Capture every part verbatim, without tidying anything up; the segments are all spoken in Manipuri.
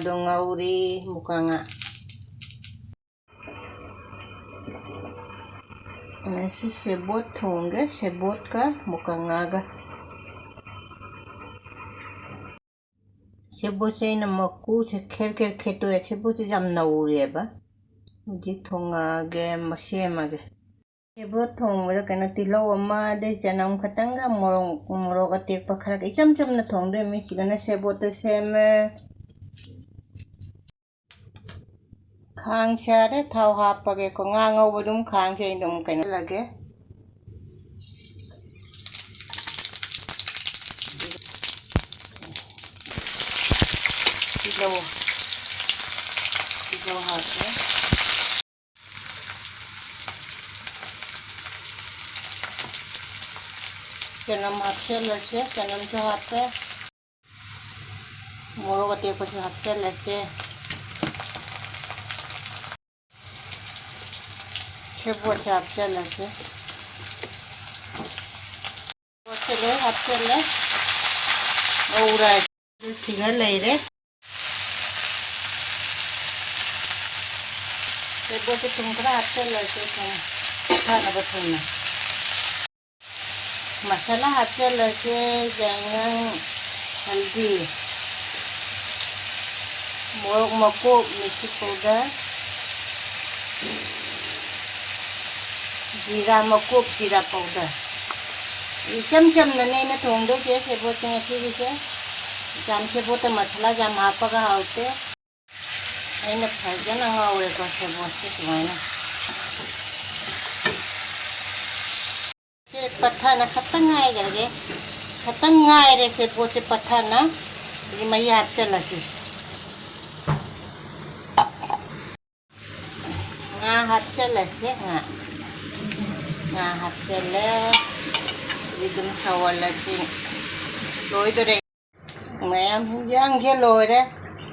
ꯑꯗꯣ ꯉꯧꯔꯤ ꯃꯨꯀꯥ ꯉꯥ꯫ ꯉꯁꯤ ꯁꯦꯕꯣꯠ ꯊꯣꯡꯒꯦ, ꯁꯦꯕꯣꯠꯀ ꯃꯨꯀꯥ ꯉꯥꯒ꯫ ꯁꯦꯕꯣꯠꯁꯦ ꯑꯩꯅ ꯃꯀꯨꯁꯦ ꯈꯦꯔ ꯈꯦꯔ ꯈꯦꯠꯇꯣꯛꯑꯦ꯫ ꯁꯦꯕꯣꯠꯁꯦ ꯌꯥꯝ ꯅꯧꯔꯤꯑꯕ꯫ ꯍꯧꯖꯤꯛ ꯊꯣꯡꯉꯛꯑꯒꯦ ꯑꯃ ꯁꯦꯝꯃꯒꯦ꯫ ꯁꯦꯕꯣꯠ ꯊꯣꯡꯕꯗ ꯀꯩꯅꯣ, ꯇꯤꯜꯍꯧ ꯑꯃ, ꯑꯗꯩ ꯆꯅꯝ ꯈꯛꯇꯪꯒ ꯃꯣꯔꯣꯛ, ꯃꯣꯔꯣꯛ ꯑꯇꯦꯛꯄ ꯈꯔꯒ, ꯏꯆꯝ ꯆꯝꯅ ꯊꯣꯡꯗꯣꯏ꯫ ꯃꯤꯁꯤꯒꯅ ꯁꯦꯕꯣꯠꯇ ꯁꯦꯝꯃꯦ꯫ ꯈꯥꯡ ꯁꯥꯔꯦ, ꯊꯥꯎ ꯍꯥꯞꯄꯒꯦꯀꯣ꯫ ꯉꯥ ꯉꯧꯕ ꯑꯗꯨꯝ ꯈꯥꯡꯁꯦ ꯑꯩ ꯑꯗꯨꯝ ꯀꯩꯅꯣ ꯇꯧꯔꯒꯦ꯫ ꯇꯤꯜꯍꯧ, ꯇꯤꯜꯍꯧ ꯍꯥꯞꯄꯦ꯫ ꯆꯅꯝ ꯍꯥꯞꯆꯜꯂꯁꯦ, ꯆꯅꯝꯁꯨ ꯍꯥꯞꯄꯦ꯫ ꯃꯣꯔꯣꯛ ꯑꯇꯦꯛꯄꯁꯨ ꯍꯥꯞꯆꯜꯂꯁꯦ꯫ ꯁꯦꯕꯣꯠꯁꯦ ꯍꯥꯞꯆꯜꯂꯁꯦ꯫ ꯁꯦꯕꯣꯠꯁꯦ ꯂꯣꯏ ꯍꯥꯞꯆꯜꯂꯦ꯫ ꯉꯧꯔꯦ꯫ ꯁꯤꯒ ꯂꯩꯔꯦ꯫ ꯁꯦꯕꯣꯠꯁꯦ ꯊꯨꯝ ꯈꯔ ꯍꯥꯞꯆꯜꯂꯁꯦ, ꯊꯨꯝ ꯊꯥꯅꯕ ꯊꯨꯝꯅ꯫ ꯃꯁꯥꯂꯥ ꯍꯥꯞꯆꯜꯂꯁꯦ, ꯌꯥꯏꯉꯪ, ꯍꯜꯗꯤ, ꯃꯣꯔꯣꯛ ꯃꯀꯨꯞ, ꯃꯤꯔꯆꯤ powder, ꯖꯤꯔꯥ ꯃꯀꯨꯞ, ꯖꯤꯔꯥ powder꯫ ꯏꯆꯝ ꯆꯝꯅꯅꯦ ꯑꯩꯅ ꯊꯣꯡꯗꯣꯏꯁꯦ ꯁꯦꯕꯣꯠꯁꯦ ꯉꯁꯤꯒꯤꯁꯦ꯫ ꯌꯥꯝ ꯁꯦꯕꯣꯠꯇ ꯃꯁꯥꯂꯥ ꯌꯥꯝ ꯍꯥꯞꯄꯒ ꯍꯥꯎꯇꯦ꯫ ꯑꯩꯅ ꯐꯖꯅ ꯉꯧꯔꯦꯀꯣ ꯁꯦꯕꯣꯠꯁꯦ ꯁꯨꯃꯥꯏꯅ꯫ ꯁꯦ ꯄꯠꯊꯅ ꯈꯇꯪ ꯉꯥꯏꯈ꯭ꯔꯒꯦ꯫ ꯈꯇꯪ ꯉꯥꯏꯔꯦ ꯁꯦꯕꯣꯠꯁꯦ ꯄꯠꯊꯅ꯫ ꯍꯧꯖꯤꯛ ꯃꯍꯤ ꯍꯥꯞꯆꯜꯂꯁꯤ꯫ ꯉꯥ ꯍꯥꯞꯆꯜꯂꯁꯦ, ꯉꯥ꯫ ꯉꯥ ꯍꯥꯞꯆꯜꯂꯦ꯫ ꯍꯧꯖꯤꯛ ꯑꯗꯨꯝ ꯁꯧꯍꯜꯂꯁꯤ꯫ ꯂꯣꯏꯗꯣꯔꯦ꯫ ꯃꯌꯥꯝ ꯍꯤꯟꯖꯥꯡꯁꯦ ꯂꯣꯏꯔꯦ꯫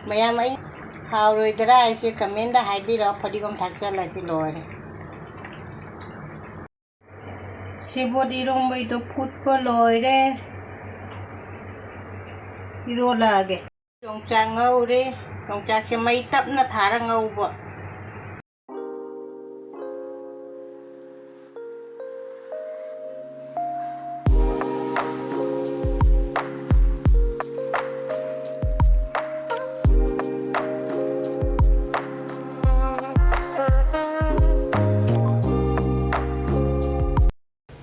ꯃꯌꯥꯝ ꯑꯩ ꯍꯥꯎꯔꯣꯏꯗ꯭ꯔꯥ ꯍꯥꯏꯁꯦ comment ꯍꯥꯏꯕꯤꯔꯛꯑꯣ꯫ ꯐꯗꯤꯒꯣꯝ ꯊꯥꯛꯆꯜꯂꯁꯤ, ꯂꯣꯏꯔꯦ꯫ ꯁꯦꯕꯣꯠ ꯏꯔꯣꯝꯕꯩꯗꯣ ꯐꯨꯠꯄ ꯂꯣꯏꯔꯦ꯫ ꯏꯔꯣꯜꯂꯛꯑꯒꯦ꯫ ꯌꯣꯡꯆꯥꯛ ꯉꯧꯔꯦ꯫ ꯌꯣꯡꯆꯥꯛꯁꯦ ꯃꯩ ꯇꯞꯅ ꯊꯥꯔ ꯉꯧꯕ꯫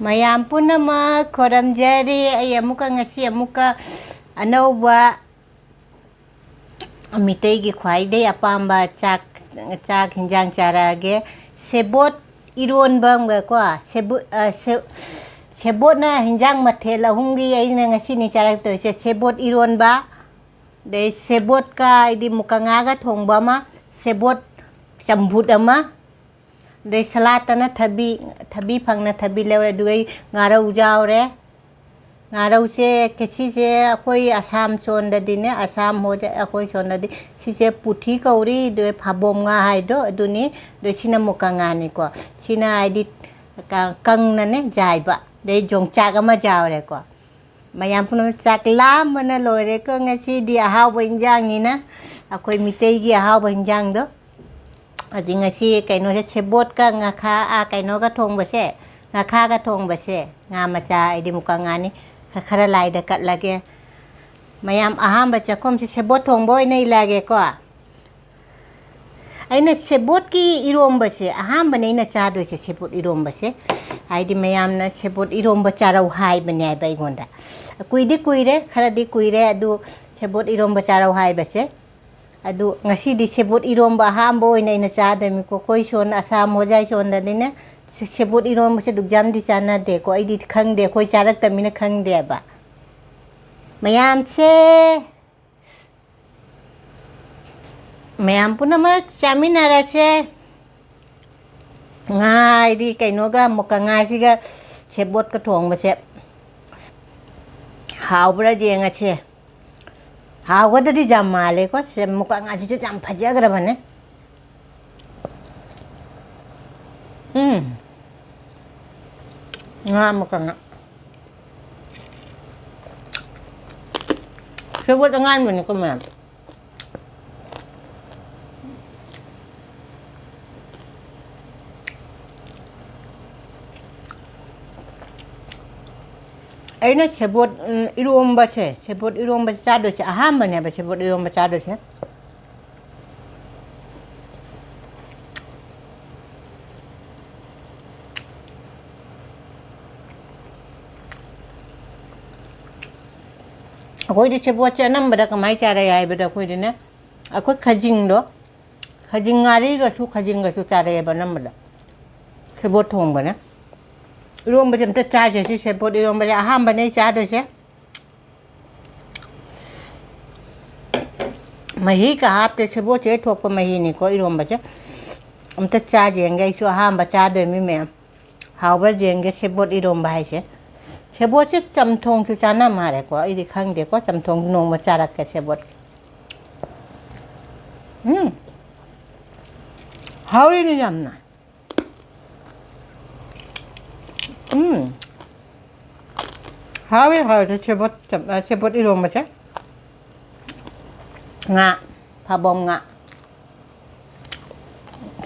ꯃꯌꯥꯝ ꯄꯨꯝꯅꯃꯛ ꯈꯣꯔꯝꯖꯔꯤ꯫ ꯑꯩ ꯑꯃꯨꯛꯀ, ꯉꯁꯤ ꯑꯃꯨꯛꯀ ꯑꯅꯧꯕ ꯃꯤꯇꯩꯒꯤ ꯈ꯭ꯋꯥꯏꯗꯒꯤ ꯑꯄꯥꯝꯕ ꯆꯥꯛ, ꯆꯥꯛ ꯍꯤꯟꯖꯥꯡ ꯆꯥꯔꯛꯑꯒꯦ꯫ ꯁꯦꯕꯣꯠ ꯏꯔꯣꯟꯕ ꯑꯃꯒꯀꯣ, ꯁꯦꯕꯣꯠ, ꯑ, ꯁꯦ-, ꯁꯦꯕꯣꯠꯅ ꯍꯤꯟꯖꯥꯡ ꯃꯊꯦꯜ ꯑꯍꯨꯝꯒꯤ ꯑꯩꯅ ꯉꯁꯤꯅꯤ ꯆꯥꯔꯛꯇꯣꯏꯁꯦ꯫ ꯁꯦꯕꯣꯠ ꯏꯔꯣꯟꯕ, ꯑꯗꯩ ꯁꯦꯕꯣꯠꯀ ꯍꯥꯏꯗꯤ ꯃꯨꯀ ꯉꯥꯒ ꯊꯣꯡꯕ ꯑꯃ, ꯁꯦꯕꯣꯠ ꯆꯝꯐꯨꯠ ꯑꯃ, ꯑꯗꯩ ꯁꯂꯥꯠꯇꯅ ꯊꯕꯤ, ꯊꯕꯤ ꯐꯪꯅ ꯊꯕꯤ ꯂꯧꯔꯦ, ꯑꯗꯨꯒ ꯑꯩ ꯉꯥꯔꯧ ꯌꯥꯎꯔꯦ꯫ ꯉꯥꯔꯧꯁꯦ, ꯀꯦ-, ꯁꯤꯁꯦ ꯑꯩꯈꯣꯏ ꯑꯁꯥꯝ ꯁꯣꯟꯗꯗꯤꯅꯦ, ꯑꯁꯥꯝ ꯍꯣꯏꯗ, ꯑꯩꯈꯣꯏ ꯁꯣꯟꯗꯗꯤ ꯁꯤꯁꯦ ꯄꯨꯊꯤ ꯀꯧꯔꯤ, ꯑꯗꯨꯒ ꯐꯥꯕꯣꯝ ꯉꯥ ꯍꯥꯏꯗꯣ ꯑꯗꯨꯅꯤ꯫ ꯑꯗꯨ ꯁꯤꯅ ꯃꯨꯀ ꯉꯥꯅꯤꯀꯣ꯫ ꯁꯤꯅ ꯍꯥꯏꯗꯤ ꯀ-, ꯀꯪꯅꯅꯦ ꯌꯥꯏꯕ꯫ ꯑꯗꯩ ꯌꯣꯡꯆꯥꯛ ꯑꯃ ꯌꯥꯎꯔꯦꯀꯣ꯫ ꯃꯌꯥꯝ ꯄꯨꯝꯅꯃꯛ ꯆꯥꯛ ꯂꯥꯝꯕꯅ ꯂꯣꯏꯔꯦꯀꯣ꯫ ꯉꯁꯤꯗꯤ ꯑꯍꯥꯎꯕ ꯏꯟꯖꯥꯡꯅꯤꯅ, ꯑꯩꯈꯣꯏ ꯃꯤꯇꯩꯒꯤ ꯑꯍꯥꯎꯕ ꯏꯟꯖꯥꯡꯗꯣ꯫ ꯑꯗꯨ ꯉꯁꯤ ꯀꯩꯅꯣꯁꯦ, ꯁꯦꯕꯣꯠꯀ ꯉꯥꯈꯥ, ꯑꯥ, ꯀꯩꯅꯣꯒ ꯊꯣꯡꯕꯁꯦ, ꯉꯥꯈꯥꯒ ꯊꯣꯡꯕꯁꯦ, ꯉꯥ ꯃꯆꯥ, ꯑꯩꯗꯤ ꯃꯨꯀ ꯉꯥꯅꯤ, ꯈ-, ꯈꯔ ꯂꯥꯏꯗ ꯀꯠꯂꯒꯦ꯫ ꯃꯌꯥꯝ ꯑꯍꯥꯟꯕ ꯆꯥꯛꯈꯨꯝꯁꯦ ꯁꯦꯕꯣꯠ ꯊꯣꯡꯕ ꯑꯣꯏꯅ ꯏꯜꯂꯛꯑꯒꯦꯀꯣ꯫ ꯑꯩꯅ ꯁꯦꯕꯣꯠꯀꯤ ꯏꯔꯣꯝꯕꯁꯦ, ꯑꯍꯥꯟꯕꯅꯦ ꯑꯩꯅ ꯆꯥꯗꯣꯏꯁꯦ ꯁꯦꯕꯣꯠ ꯏꯔꯣꯝꯕꯁꯦ꯫ ꯍꯥꯏꯗꯤ ꯃꯌꯥꯝꯅ ꯁꯦꯕꯣꯠ ꯏꯔꯣꯝꯕ ꯆꯥꯔꯧ ꯍꯥꯏꯕꯅꯦ ꯍꯥꯏꯕ ꯑꯩꯉꯣꯟꯗ꯫ ꯀꯨꯏꯗꯤ ꯀꯨꯏꯔꯦ, ꯈꯔꯗꯤ ꯀꯨꯏꯔꯦ ꯑꯗꯨ ꯁꯦꯕꯣꯠ ꯏꯔꯣꯝꯕ ꯆꯥꯔꯧ ꯍꯥꯏꯕꯁꯦ꯫ ꯑꯗꯨ ꯉꯁꯤꯗꯤ ꯁꯦꯕꯣꯠ ꯏꯔꯣꯝꯕ ꯑꯍꯥꯟꯕ ꯑꯣꯏꯅ ꯑꯩꯅ ꯆꯥꯗꯣꯏꯅꯤꯀꯣ꯫ ꯑꯩꯈꯣꯏ ꯁꯣꯟ ꯑꯁꯥꯝ ꯍꯣꯖꯥꯏ ꯁꯣꯟꯗꯗꯤꯅꯦ ꯁꯦ-, ꯁꯦꯕꯣꯠ ꯏꯔꯣꯝꯕꯁꯦ ꯑꯗꯨꯛ ꯌꯥꯝꯗꯤ ꯆꯥꯟꯅꯗꯦꯀꯣ꯫ ꯑꯩꯗꯤ ꯈꯪꯗꯦ, ꯑꯩꯈꯣꯏ ꯆꯥꯔꯛꯇꯕꯅꯤꯅ ꯈꯪꯗꯦꯕ꯫ ꯃꯌꯥꯝꯁꯦ, ꯃꯌꯥꯝ ꯄꯨꯝꯅꯃꯛ ꯆꯥꯃꯤꯟꯅꯔꯁꯦ꯫ ꯉꯥ ꯍꯥꯏꯗꯤ ꯀꯩꯅꯣꯒ, ꯃꯨꯀ ꯉꯥꯁꯤꯒ ꯁꯦꯕꯣꯠꯀ ꯊꯣꯡꯕꯁꯦ ꯍꯥꯎꯕ꯭ꯔꯥ ꯌꯦꯡꯉꯁꯦ꯫ ꯍꯥꯎꯒꯗꯗꯤ ꯌꯥꯝ ꯃꯥꯜꯂꯦꯀꯣ꯫ ꯁꯦ, ꯃꯨꯀ ꯉꯥꯁꯤꯁꯨ ꯌꯥꯝ ꯐꯖꯈ꯭ꯔꯕꯅꯦ꯫ ꯎꯝ꯫ ꯉꯥ ꯃꯨꯀ ꯉꯥ꯫ ꯁꯦꯕꯣꯠ ꯑꯉꯥꯟꯕꯅꯤꯀꯣ ꯃꯌꯥꯝ꯫ ꯑꯩꯅ ꯁꯦꯕꯣꯠ, ꯎꯝ, ꯏꯔꯣꯝꯕꯁꯦ, ꯁꯦꯕꯣꯠ ꯏꯔꯣꯝꯕꯁꯦ ꯆꯥꯗꯣꯏꯁꯦ, ꯑꯍꯥꯟꯕꯅꯦꯕ ꯁꯦꯕꯣꯠ ꯏꯔꯣꯝꯕ ꯆꯥꯗꯣꯏꯁꯦ꯫ ꯑꯩꯈꯣꯏꯗꯤ ꯁꯦꯕꯣꯠꯁꯦ ꯑꯅꯝꯕꯗ ꯀꯃꯥꯏꯅ ꯆꯥꯔꯛꯑꯦ ꯍꯥꯏꯕꯗ, ꯑꯩꯈꯣꯏꯗꯤꯅꯦ, ꯑꯩꯈꯣꯏ ꯈꯖꯤꯡꯗꯣ, ꯈꯖꯤꯡ ꯉꯥꯔꯤꯒꯁꯨ, ꯈꯖꯤꯡꯒꯁꯨ ꯆꯥꯔꯛꯑꯦꯕ ꯑꯅꯝꯕꯗ꯫ ꯁꯦꯕꯣꯠ ꯊꯣꯡꯕꯅꯦ꯫ ꯏꯔꯣꯝꯕꯁꯦ ꯑꯝꯇ ꯆꯥꯁꯦ꯫ ꯁꯤ ꯁꯦꯕꯣꯠ ꯏꯔꯣꯝꯕꯁꯦ ꯑꯍꯥꯟꯕꯅꯦ ꯑꯩ ꯆꯥꯗꯣꯏꯁꯦ꯫ ꯃꯍꯤꯒ ꯍꯥꯞꯇꯦ, ꯁꯦꯕꯣꯠꯁꯦ ꯊꯣꯛꯄ ꯃꯍꯤꯅꯤꯀꯣ ꯏꯔꯣꯝꯕꯁꯦ꯫ ꯑꯝꯇ ꯆꯥꯁꯦ ꯌꯦꯡꯒꯦ, ꯑꯩꯁꯨ ꯑꯍꯥꯟꯕ ꯆꯥꯗꯣꯏ ꯃꯤ ꯃꯌꯥꯝ꯫ ꯍꯥꯎꯕ꯭ꯔꯥ ꯌꯦꯡꯒꯦ ꯁꯦꯕꯣꯠ ꯏꯔꯣꯝꯕ ꯍꯥꯏꯁꯦ꯫ ꯁꯦꯕꯣꯠꯁꯦ ꯆꯝꯊꯣꯡꯁꯨ ꯆꯥꯅ ꯃꯥꯜꯂꯦꯀꯣ, ꯑꯩꯗꯤ ꯈꯪꯗꯦꯀꯣ꯫ ꯆꯝꯊꯣꯡ ꯅꯣꯡꯃ ꯆꯥꯔꯛꯀꯦ ꯁꯦꯕꯣꯠ꯫ ꯎꯝ, ꯍꯥꯎꯔꯤꯅꯤ ꯌꯥꯝꯅ꯫ ꯎꯝ, ꯍꯥꯎꯋꯦ, ꯍꯥꯎꯋꯦ꯫ ꯁꯦꯕꯣꯠ ꯆꯝ-, ꯑ, ꯁꯦꯕꯣꯠ ꯏꯔꯣꯝꯕꯁꯦ꯫ ꯉꯥ, ꯐꯥꯕꯧ ꯉꯥ꯫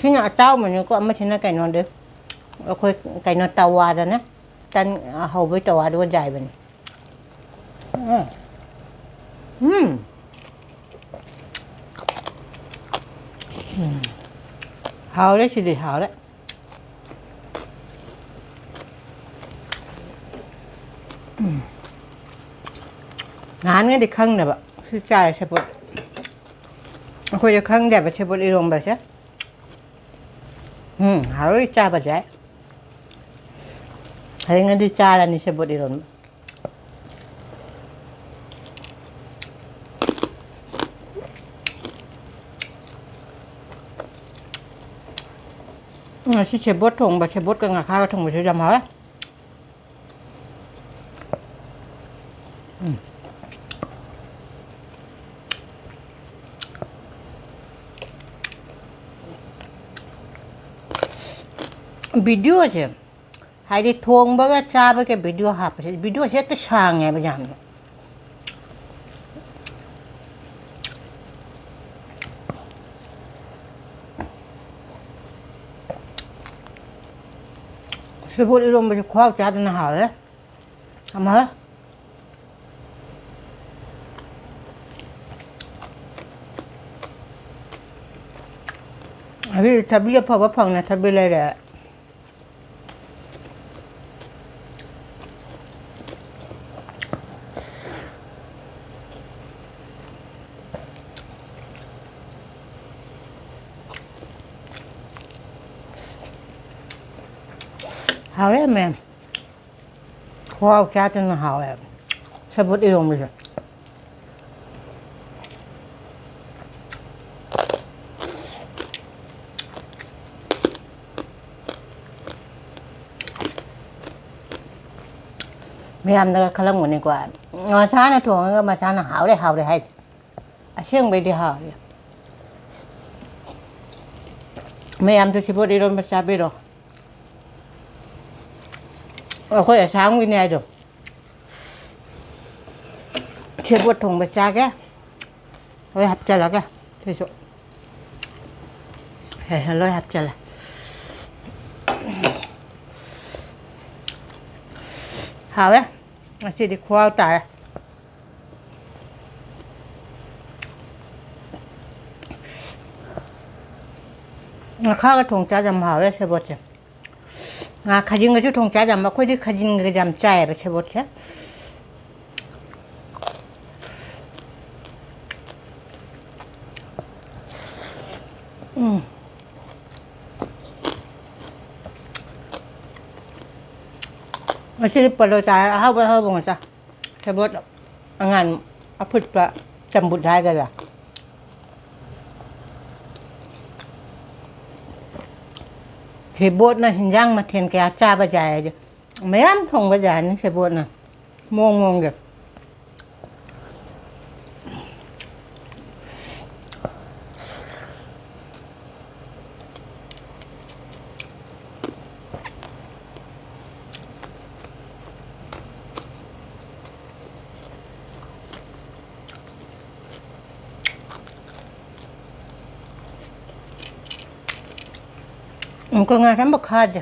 ꯁꯤꯅ ꯑꯇꯥꯎꯕꯅꯤꯀꯣ, ꯑꯃꯁꯤꯅ ꯀꯩꯅꯣꯗꯤ, ꯑꯩꯈꯣꯏ ꯀꯩꯅꯣ ꯇꯋꯥꯗꯅꯦ, ꯇꯟ ꯍꯧꯕꯩ ꯇꯋꯥꯗꯨꯒ ꯌꯥꯏꯕꯅꯤ꯫ ꯎꯝ꯫ ꯎꯝ꯫ ꯎꯝ꯫ ꯍꯥꯎꯔꯦ ꯁꯤꯗꯤ, ꯍꯥꯎꯔꯦ꯫ ꯎꯝ꯫ ꯅꯍꯥꯟꯉꯩꯗꯤ ꯈꯪꯗꯕ ꯁꯤ ꯆꯥꯔꯦ ꯁꯦꯕꯣꯠ꯫ ꯑꯩꯈꯣꯏꯗꯤ ꯈꯪꯗꯦꯕ ꯁꯦꯕꯣꯠ ꯏꯔꯣꯝꯕꯁꯦ꯫ ꯎꯝ, ꯍꯥꯎꯔꯤ ꯆꯥꯕꯁꯦ꯫ ꯍꯌꯦꯡꯗꯤ ꯆꯥꯔꯅꯤ ꯁꯦꯕꯣꯠ ꯏꯔꯣꯝꯕ꯫ ꯉꯁꯤ ꯁꯦꯕꯣꯠ ꯊꯣꯡꯕ, ꯁꯦꯕꯣꯠꯀ ꯉꯥꯈꯥꯒ ꯊꯣꯡꯕꯁꯨ ꯌꯥꯝ ꯍꯥꯎꯋꯦ꯫ ꯎꯝ꯫ ꯚꯤꯗꯤꯑꯣꯁꯦ, ꯍꯥꯏꯗꯤ ꯊꯣꯡꯕꯒ ꯆꯥꯕꯒ ꯚꯤꯗꯤꯑꯣ ꯍꯥꯞꯄꯁꯦ, ꯚꯤꯗꯤꯑꯣꯁꯦ ꯍꯦꯛꯇ ꯁꯥꯡꯉꯦꯕ ꯌꯥꯝꯅ꯫ ꯁꯦꯕꯣꯠ ꯏꯔꯣꯝꯕꯁꯦ ꯈꯨꯍꯥꯎ ꯆꯥꯗꯅ ꯍꯥꯎꯋꯦ꯫ ꯊꯝꯃꯒ꯫ ꯑꯗꯨꯗꯤ ꯊꯕꯤ ꯑꯐꯕ ꯐꯪꯅ ꯊꯕꯤ ꯂꯩꯔꯦ꯫ ꯍꯥꯎꯔꯦ ꯃꯌꯥꯝ꯫ ꯈꯨꯍꯥꯎ ꯆꯥꯗꯅ ꯍꯥꯎꯋꯦ꯫ ꯁꯦꯕꯣꯠ ꯏꯔꯣꯝꯕꯁꯦ꯫ ꯃꯌꯥꯝꯅꯒ ꯈꯜꯂꯝꯒꯅꯤꯀꯣ, ꯃꯁꯥꯅ ꯊꯣꯡꯉꯒ ꯃꯁꯥꯅ ꯍꯥꯎꯔꯦ ꯍꯥꯎꯔꯦ ꯍꯥꯏꯁꯦ꯫ ꯑꯁꯦꯡꯕꯩꯗꯤ ꯍꯥꯎꯔꯦ꯫ ꯃꯌꯥꯝꯁꯨ ꯁꯦꯕꯣꯠ ꯏꯔꯣꯟꯕ ꯆꯥꯕꯤꯔꯣ꯫ ꯑꯩꯈꯣꯏ ꯑꯁꯥꯝꯒꯤꯅꯦ ꯍꯥꯏꯗꯣ꯫ ꯁꯦꯕꯣꯠ ꯊꯣꯡꯕ ꯆꯥꯒꯦ꯫ ꯂꯣꯏ ꯍꯥꯞꯆꯜꯂꯒꯦ꯫ ꯁꯤꯁꯨ ꯍꯦ, ꯍꯦ, ꯂꯣꯏ ꯍꯥꯞꯆꯜꯂꯦ꯫ ꯍꯥꯎꯋꯦ꯫ ꯉꯁꯤꯗꯤ ꯈꯨꯍꯥꯎ ꯇꯥꯔꯦ꯫ ꯉꯥꯈꯥꯒ ꯊꯣꯡ ꯆꯥꯗ ꯌꯥꯝ ꯍꯥꯎꯋꯦ ꯁꯦꯕꯣꯠꯁꯦ꯫ ꯉꯥ ꯈꯥꯖꯤꯡꯒꯁꯨ ꯊꯣꯡ ꯆꯥꯗ ꯌꯥꯝ, ꯑꯩꯈꯣꯏꯗꯤ ꯈꯥꯖꯤꯡꯒ ꯌꯥꯝ ꯆꯥꯏꯌꯦꯕ ꯁꯦꯕꯣꯠꯁꯦ꯫ ꯎꯝ꯫ ꯉꯁꯤꯗꯤ ꯄꯔꯣꯇꯥ ꯑꯍꯥꯎꯕ ꯑꯍꯥꯎꯕ ꯉꯥꯛꯇ꯫ ꯁꯦꯕꯣꯠ ꯑꯉꯥꯟ ꯑꯐꯨꯠꯄ ꯆꯝꯐꯨꯠ ꯍꯥꯏꯒꯗ꯭ꯔꯥ? ꯁꯦꯕꯣꯠꯅ ꯍꯤꯟꯖꯥꯡ ꯃꯊꯦꯜ ꯀꯌꯥ ꯆꯥꯕ ꯌꯥꯏ ꯍꯥꯏꯗꯤ ꯃꯌꯥꯝ ꯊꯣꯡꯕ ꯌꯥꯅꯤ ꯁꯦꯕꯣꯠꯅ꯫ ꯃꯑꯣꯡ ꯃꯑꯣꯡꯒꯤ꯫ ꯑꯃꯨꯛꯀ ꯉꯥꯏꯔꯝꯕ ꯈꯥꯗꯦ꯫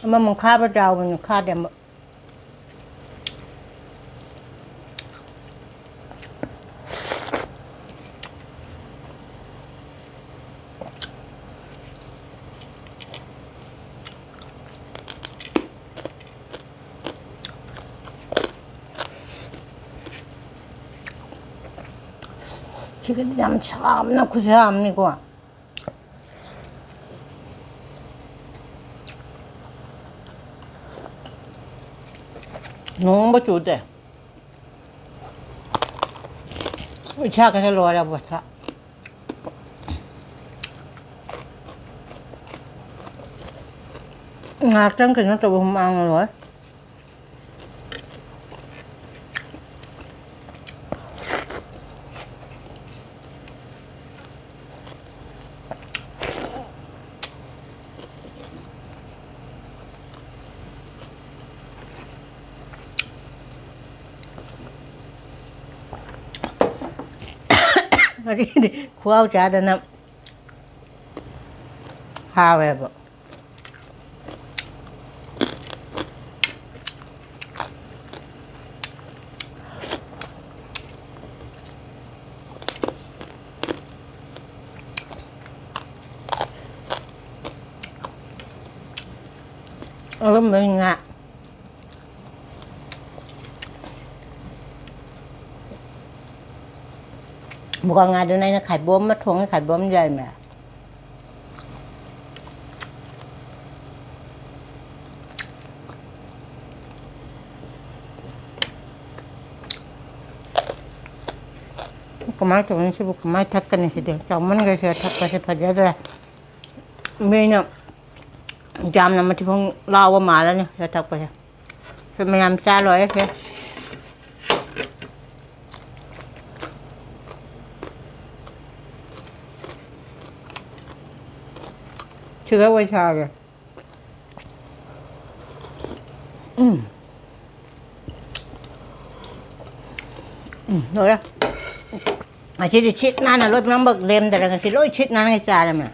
ꯑꯃꯃꯨꯛ ꯈꯥꯕ ꯌꯥꯎꯕꯅꯤ, ꯈꯥꯗꯦ ꯑꯃ꯫ ꯁꯤꯒꯗꯤ ꯌꯥꯝ ꯁꯥꯕꯅ ꯈꯨꯠꯁꯥ ꯑꯃꯅꯤꯀꯣ꯫ ꯅꯣꯡꯕ ꯆꯨꯗꯦ꯫ ꯏꯁꯥ ꯀꯩꯁꯨ ꯂꯣꯏꯔꯦ ꯑꯕꯣꯛꯇ꯫ ꯉꯥꯏꯍꯥꯛꯇꯪ ꯀꯩꯅꯣ ꯇꯧꯕ ꯍꯨꯃꯥꯡ ꯂꯣꯏ꯫ ꯉꯁꯤꯗꯤ ꯈꯨꯍꯥꯎ ꯆꯥꯗꯅ ꯍꯥꯎꯋꯦꯕ꯫ ꯑꯔꯨꯝꯕꯩ ꯉꯥ꯫ ꯃꯨꯀꯥ ꯉꯥꯗꯨꯅ ꯑꯩꯅ ꯈꯥꯏꯕꯣꯝ ꯑꯃ ꯊꯣꯡꯉꯦ, ꯈꯥꯏꯕꯣꯝ ꯌꯥꯏꯃ꯫ ꯀꯃꯥꯏꯅ ꯇꯧꯅꯤ ꯁꯤꯕꯨ? ꯀꯃꯥꯏꯅ ꯊꯛꯀꯅꯤ ꯁꯤꯗꯤ? ꯆꯥꯎꯃꯟꯈ꯭ꯔꯦ ꯁꯤꯗ ꯊꯛꯄꯁꯦ ꯐꯖꯗ꯭ꯔꯦ꯫ ꯃꯤꯅ ꯌꯥꯝꯅ ꯃꯊꯤꯕꯣꯡ ꯂꯥꯎꯕ ꯃꯥꯜꯂꯅꯤ ꯁꯤꯗ ꯊꯛꯄꯁꯦ꯫ ꯁꯤ ꯃꯌꯥꯝ ꯆꯥ ꯂꯣꯏꯔꯦ ꯁꯦ꯫ ꯁꯤꯒ ꯑꯣꯏ ꯁꯥꯒꯦ꯫ ꯎꯝ꯫ ꯎꯝ, ꯂꯣꯏꯔꯦ꯫ ꯉꯁꯤꯗꯤ ꯁꯤꯠ ꯅꯥꯟꯅ ꯂꯣꯏ ꯄꯨꯝꯅꯃꯛ ꯂꯦꯝꯗꯔꯦ꯫ ꯉꯁꯤ ꯂꯣꯏ ꯁꯤꯠ ꯅꯥꯟꯅ ꯆꯥꯔꯝꯃꯦ꯫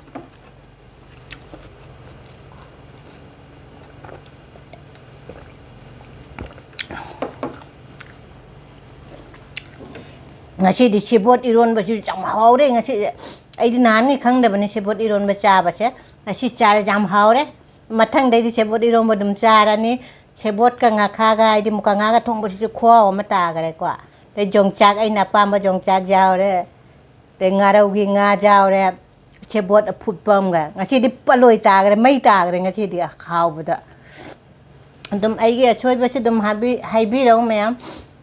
ꯉꯁꯤꯗꯤ ꯁꯦꯕꯣꯠ ꯏꯔꯣꯟꯕꯁꯨ ꯌꯥꯝ ꯍꯥꯎꯔꯦ꯫ ꯉꯁꯤ ꯑꯩꯗꯤ ꯅꯍꯥꯟꯉꯩ ꯈꯪꯗꯕꯅꯤ ꯁꯦꯕꯣꯠ ꯏꯔꯣꯟꯕ ꯆꯥꯕꯁꯦ꯫ ꯉꯁꯤ ꯆꯥꯔꯦ, ꯌꯥꯝ ꯍꯥꯎꯔꯦ꯫ ꯃꯊꯪꯗꯩꯗꯤ ꯁꯦꯕꯣꯠ ꯏꯔꯣꯟꯕ ꯑꯗꯨꯝ ꯆꯥꯔꯅꯤ꯫ ꯁꯦꯕꯣꯠꯀ ꯉꯥꯈꯥꯒ, ꯍꯥꯏꯗꯤ ꯃꯨꯀꯥ ꯉꯥꯒ ꯊꯣꯡꯕꯁꯤꯁꯨ ꯈꯨꯍꯥꯎ ꯑꯃ ꯇꯥꯈꯔꯦꯀꯣ꯫ ꯑꯗꯩ ꯌꯣꯡꯆꯥꯛ, ꯑꯩꯅ ꯑꯄꯥꯝꯕ ꯌꯣꯡꯆꯥꯛ ꯌꯥꯎꯔꯦ꯫ ꯉꯥꯔꯧꯒꯤ ꯉꯥ ꯌꯥꯎꯔꯦ, ꯁꯦꯕꯣꯠ ꯑꯐꯨꯠꯄ ꯑꯃꯒ꯫ ꯉꯁꯤꯗꯤ ꯄꯂꯣꯏ ꯇꯥꯈ꯭ꯔꯦ, ꯃꯩ ꯇꯥꯈ꯭ꯔꯦ ꯉꯁꯤꯗꯤ ꯍꯥꯎꯕꯗ꯫ ꯑꯗꯨꯝ ꯑꯩꯒꯤ ꯑꯁꯣꯏꯕꯁꯨ ꯑꯗꯨꯝ ꯍꯥꯏꯕꯤ-, ꯍꯥꯏꯕꯤꯔꯧ ꯃꯌꯥꯝ꯫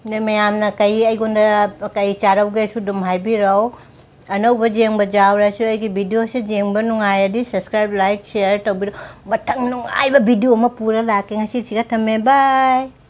ꯑꯗꯩ ꯃꯌꯥꯝꯅ ꯀꯩ ꯑꯩꯉꯣꯟꯗ ꯀꯩ ꯆꯥꯔꯧꯒꯦꯁꯨ ꯑꯗꯨꯝ ꯍꯥꯏꯕꯤꯔꯧ꯫ ꯑꯅꯧꯕ ꯌꯦꯡꯕ ꯌꯥꯎꯔꯁꯨ ꯑꯩꯒꯤ videoꯁꯦ ꯌꯦꯡꯕ ꯅꯨꯡꯉꯥꯏꯔꯗꯤ subscribe, like, share ꯇꯧꯕꯤꯔꯣ꯫ ꯃꯊꯪ ꯅꯨꯡꯉꯥꯏꯕ video ꯑꯃ ꯄꯨꯔ ꯂꯥꯛꯀꯦ꯫ ꯉꯁꯤꯁꯤꯒ ꯊꯝꯃꯦ꯫ Bye꯫